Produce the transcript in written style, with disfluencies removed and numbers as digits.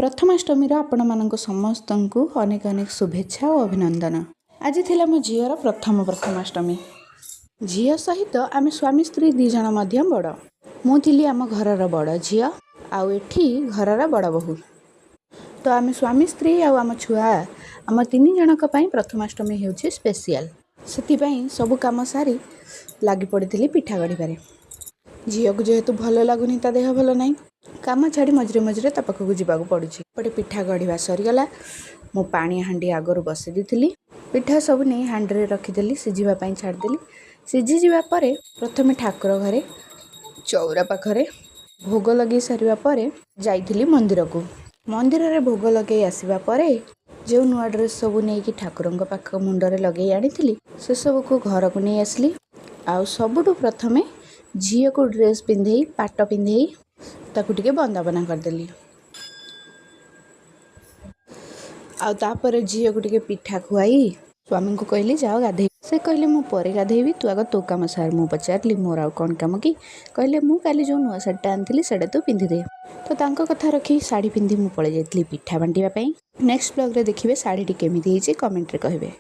ପ୍ରଥମାଷ୍ଟମୀର ଆପଣମାନଙ୍କୁ ସମସ୍ତଙ୍କୁ ଅନେକ ଅନେକ ଶୁଭେଚ୍ଛା ଓ ଅଭିନନ୍ଦନ। ଆଜି ଥିଲା ମୋ ଝିଅର ପ୍ରଥମ ପ୍ରଥମାଷ୍ଟମୀ। ଝିଅ ସହିତ ଆମେ ସ୍ୱାମୀ ସ୍ତ୍ରୀ ଦୁଇ ଜଣ ମଧ୍ୟ ବଡ଼। ମୁଁ ଥିଲି ଆମ ଘରର ବଡ଼ ଝିଅ ଆଉ ଏଠି ଘରର ବଡ଼ ବୋହୂ। ତ ଆମେ ସ୍ୱାମୀ ସ୍ତ୍ରୀ ଆଉ ଆମ ଛୁଆ, ଆମ ତିନି ଜଣଙ୍କ ପାଇଁ ପ୍ରଥମାଷ୍ଟମୀ ହେଉଛି ସ୍ପେସିଆଲ୍। ସେଥିପାଇଁ ସବୁ କାମ ସାରି ଲାଗି ପଡ଼ିଥିଲି ପିଠା ଗଢ଼ିବାରେ। ଝିଅକୁ ଯେହେତୁ ଭଲ ଲାଗୁନି, ତା ଦେହ ଭଲ ନାହିଁ, କାମ ଛାଡ଼ି ମଝିରେ ମଝିରେ ତା ପାଖକୁ ଯିବାକୁ ପଡ଼ୁଛି। ଏପଟେ ପିଠା ଗଢ଼ିବା ସରିଗଲା। ମୁଁ ପାଣି ହାଣ୍ଡି ଆଗରୁ ବସେଇ ଦେଇଥିଲି। ପିଠା ସବୁ ନେଇ ହାଣ୍ଡିରେ ରଖିଦେଲି, ସିଝିବା ପାଇଁ ଛାଡ଼ିଦେଲି। ସିଝିଯିବା ପରେ ପ୍ରଥମେ ଠାକୁର ଘରେ ଚଉରା ପାଖରେ ଭୋଗ ଲଗେଇ ସାରିବା ପରେ ଯାଇଥିଲି ମନ୍ଦିରକୁ। ମନ୍ଦିରରେ ଭୋଗ ଲଗେଇ ଆସିବା ପରେ ଯେଉଁ ନୂଆ ଡ୍ରେସ୍ ସବୁ ନେଇକି ଠାକୁରଙ୍କ ପାଖ ମୁଣ୍ଡରେ ଲଗେଇ ଆଣିଥିଲି, ସେସବୁକୁ ଘରକୁ ନେଇ ଆସିଲି। ଆଉ ସବୁଠୁ ପ୍ରଥମେ ଝିଅକୁ ଡ୍ରେସ୍ ପିନ୍ଧେଇ, ପାଟ ପିନ୍ଧେଇ ତାକୁ ଟିକେ ବନ୍ଦାପନା କରିଦେଲି। ଆଉ ତାପରେ ଝିଅକୁ ଟିକେ ପିଠା ଖୁଆଇ ସ୍ୱାମୀଙ୍କୁ କହିଲି, ଯାଅ ଗାଧେଇ। ସେ କହିଲେ, ମୁଁ ପରେ ଗାଧେଇବି, ତୁ ଆଗ ତୋ କାମ ସାର। ମୁଁ ପଚାରିଲି, ମୋର ଆଉ କ'ଣ କାମ କି? କହିଲେ, ମୁଁ କାଲି ଯେଉଁ ନୂଆ ଶାଢ଼ୀଟା ଆଣିଥିଲି ସେଇଟା ତୁ ପିନ୍ଧିଦେ। ତ ତାଙ୍କ କଥା ରଖି ଶାଢ଼ୀ ପିନ୍ଧି ମୁଁ ପଳେଇ ଯାଇଥିଲି ପିଠା ବାଣ୍ଟିବା ପାଇଁ। ନେକ୍ସଟ ବ୍ଲଗ୍ରେ ଦେଖିବେ ଶାଢ଼ୀଟି କେମିତି ହେଇଛି, କମେଣ୍ଟରେ କହିବେ।